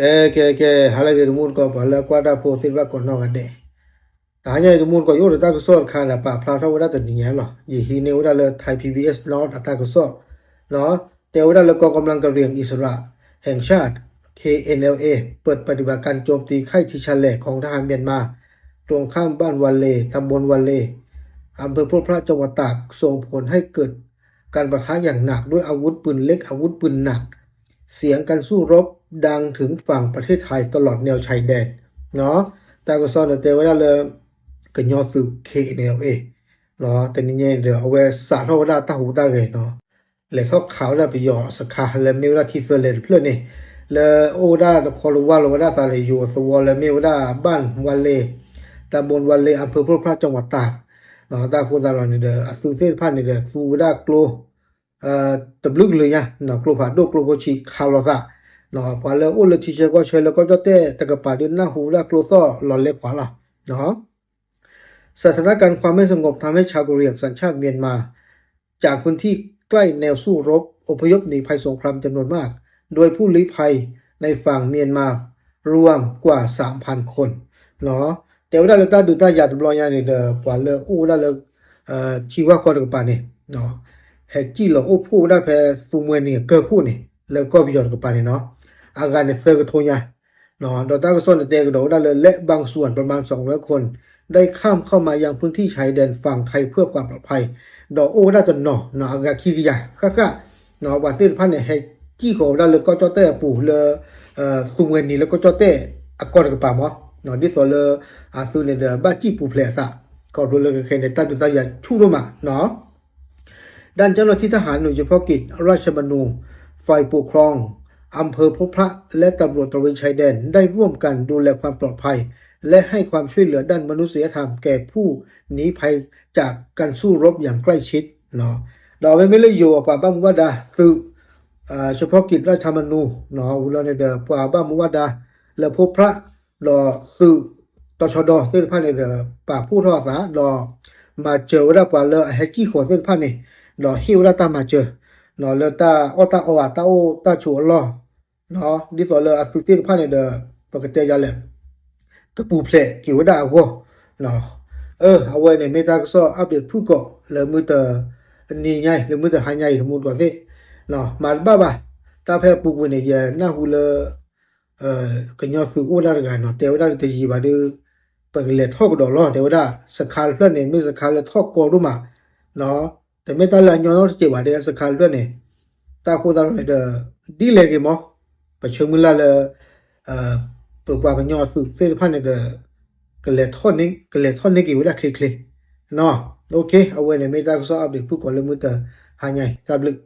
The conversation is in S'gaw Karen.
ကဲ ကဲ ကဲ ဟါလၢအဂ့ၤ တမူတကိး ပှၤလၢကွၢ်တၢ်ဖိသ့ၣ်တဖၣ်ကိးနီၢ်ဂၤဒဲး, တဟါညါအံၤ တမူတကိး ယအိၣ်ဒီးတၢ်ကစီၣ်တခါဒီး ပာ်ဖျါထီၣ်ဝဲဒၣ်တနံၤညါလီၤ. ယဟံးန့ၢ်ဝဲဒၣ်လၢ Thai PBS North အတၢ်ကစီၣ် တဲဝဲဒၣ်လၢ กองกำลังกะเหรี่ยงอิสระแห่งชาติ เคเอ็นแอลเอ เปิดปฏิบัติการโจมตีค่ายทีชาแหลกของทหารเมียนมา ตรงข้ามบ้านวาเล ตำบลวาเล อำเภอพบพระ จังหวัดตาก ส่งผลให้เกิดการปะทะอย่างหนักด้วยอาวุธปืนเล็ก อาวุธปืนหนัก เสียงการสู้รบดังถึงฝั่งประเทศไทยตลอดแนวชายแดน တၢ်ကစီၣ်န့ၣ်တဲဝဲဒၣ်လၢ ကညီသုး เคเอ็นแอลเอ တနံၤညါအံၤဒီး အဝဲစးထီၣ်ဝဲဒၣ်တၢ်ဟူးတၢ်ဂဲၤနီၤ, လဲၤထီၣ်ခးဝဲဒၣ်ပယီၤစခါလၢမ့ၢ်ဝဲဒၣ်ထံသၢလဲၤတဖျၢၣ်န့ၣ်, လၢအိၣ်ဝဲဒၣ်တခီလၢဝါလီၤဝဲဒၣ်သးလၢယိၤအသဝီလၢမ့ၢ်ဝဲဒၣ် บ้านวาเล ตำบลวาเล อำเภอพบพระ จังหวัดตาก တၢ်ဃိသးလီၤန့ၣ်ဒီး အသုးသ့ၣ်တဖၣ်န့ၣ်ဒီး သူဝဲဒၣ်ကျိ တဘျုးကလုာ်ညါ, ကျိဖးဒိၣ်ကျိဖိဆံးခးလိာ်သး, ပှၤလၢအိၣ်လၢထံဆၢကီၢ်ဆၢလၢကီၢ်ကၠီၣ်တဲၣ်တကပၤဒီးနၢ်ဟူဝဲဒၣ်ကျိသီၣ်လီၤလဲကွၢ်လီၤ. สถานการณ์ความไม่สงบทำให้ชาวกะเหรี่ยงสัญชาติเมียนมา จากพื้นที่ใกล้แนวสู้รบอพยพหนีภัยสงครามจำนวนมาก โดยผู้ลี้ภัยในฝั่งเมียนมารวมกว่า สามพัน คน တဲဝဲဒၣ်လၢတၢ်ဒုးတၢ်ယၤတဘျီညါန့ၣ်ဒီး ပှၤလၢအိၣ်ဝဲဒၣ်လၢ ထံဝၣ်ဃီတကပၤန့ၣ် ဟဲစံၣ်လီၤအိၣ်ဖှိၣ်ဝဲဒၣ်ဖဲသူမှဲနံၤအကၢၢ်ခိၣ်န့ၣ် လၢကီၢ်ပယီၤတကပၤန့ၣ်နီၤ, အဂၤန့ၣ်သၢကထိညါ, ဒီးတၢ်ကစီၣ်န့ၣ်တဲကဒီးဝဲဒၣ်လၢ และบางส่วนประมาณ สองร้อย คน ได้ข้ามเข้ามายังพื้นที่ชายแดนฝั่งไทยเพื่อความปลอดภัย ဒီးအိၣ်ဝဲဒၣ်တနီၤ အဂၤခံကယၤဃၣ်ဃၣ်, ပှၤသ့ၣ်တဖၣ်န့ၣ် ဟဲစံၣ်ဃီၤဝဲဒၣ်လၢကီၢ်ကၠီၣ်တဲၣ်အပူၤလၢ သူမှဲနံၤလၢကီၢ်ကၠီၣ်တဲၣ်အကီၢ်တကပၤမး, ဒ်သိးလၢ အသုးန့ၣ်ဒီး ဘၣ်စံၣ်ပူၤဖျဲးအသး, ခီဖျိလၢခဲခဲန့ၣ် တၢ်ဒုးတၢ်ယၤဆူၣ်ဒိၣ်မးနီၤ ด้านเจ้าหน้าที่ทหารหน่วยเฉพาะกิจราชมนู ฝ่ายปกครองอำเภอพบพระ และตำรวจตระเวนชายแดน ได้ร่วมกันดูแลความปลอดภัย และให้ความช่วยเหลือด้านมนุษยธรรมแก่ผู้หนีภัยจากการสู้รบอย่างใกล้ชิด ဒီးအဝဲမ့ၢ်လၢယိၤအပှၤဘၣ်မူဘၣ်ဒါသုး เฉพาะกิจราชมนู ဝံၤလီၤန့ၣ်ဒီး ပှၤဘၣ်မူဘၣ်ဒါလၢ พบพระ ဒီးသုး တဆီဒီ သ့ၣ်တဖၣ်န့ၣ်ဒီး ပာ်ဖှိၣ်ထီၣ်အသး ဒီးမၤစၢၤဝဲဒၣ်ပှၤလၢအဟဲစံၣ်ဃီၤသ့ၣ်တဖၣ်န့ၣ်, ဒီးဟ့ၣ်ဝဲဒၣ်တၢ်မၤစၢၤ လၢတၢ်အီၣ်တၢ်အီဧါ တၢ်အိၣ်တၢ်ဆိးအလီၢ်, ဒ်သိးလၢအသုးသ့ၣ်တဖၣ်န့ၣ်ဒီး ပကတဲယၤလဲၣ် ကပူၤဖျဲးက့ၤဝဲဒၣ်အဂီၢ်, အဝဲန့ၣ်မ့ၢ်တၢ်ကစီၣ် update ဖုၣ်ကိာ်လၢမုၢ်တနံၤညါအံၤ လၢမုၢ်တဟါညါအံၤ တမူတကိးသ့ၣ်, မၤတဘၣ်ဘၣ်, တၢ်ဖဲအပူၤကွံာ်န့ၣ် ယနၢ်ဟူလၢ ကညီသုးအိၣ်ဒၣ်တဂၤနီၤ တဲဝဲဒၣ်လၢတယံာ်ဘၣ်ဒီး ပကလဲၤထီၣ်ကဒီးလီၤ တဲဝဲဒၣ် စခါတဖျၢၣ်န့ၣ် မ့ၢ်စခါလၢထီၣ်ကီဒိၣ်မး, တမ့ၢ်တၢ်လၢအညီနီတစဲးဘၣ် တဲစခါတဖျၢၣ်န့ၣ်, တၢ်ဃိသတးန့ၣ်ဒီး ဒ်လဲၣ်ဂ့ၤမး, ပဆၢမုၢ်လၢ်လၢ ပပှၤကညီအသုးသ့ၣ်တဖၣ်န့ၣ်ဒီး ကလဲၤထီၣ်န့ၢ်က့ၤဝဲဒၣ်ချ့ချ့, အဝဲန့ၣ်မ့ၢ်တၢ်ကစီၣ် update ဖုၣ်ကိာ်လၢမုၢ်တဟါညါအံၤ တၢ်ဘျုး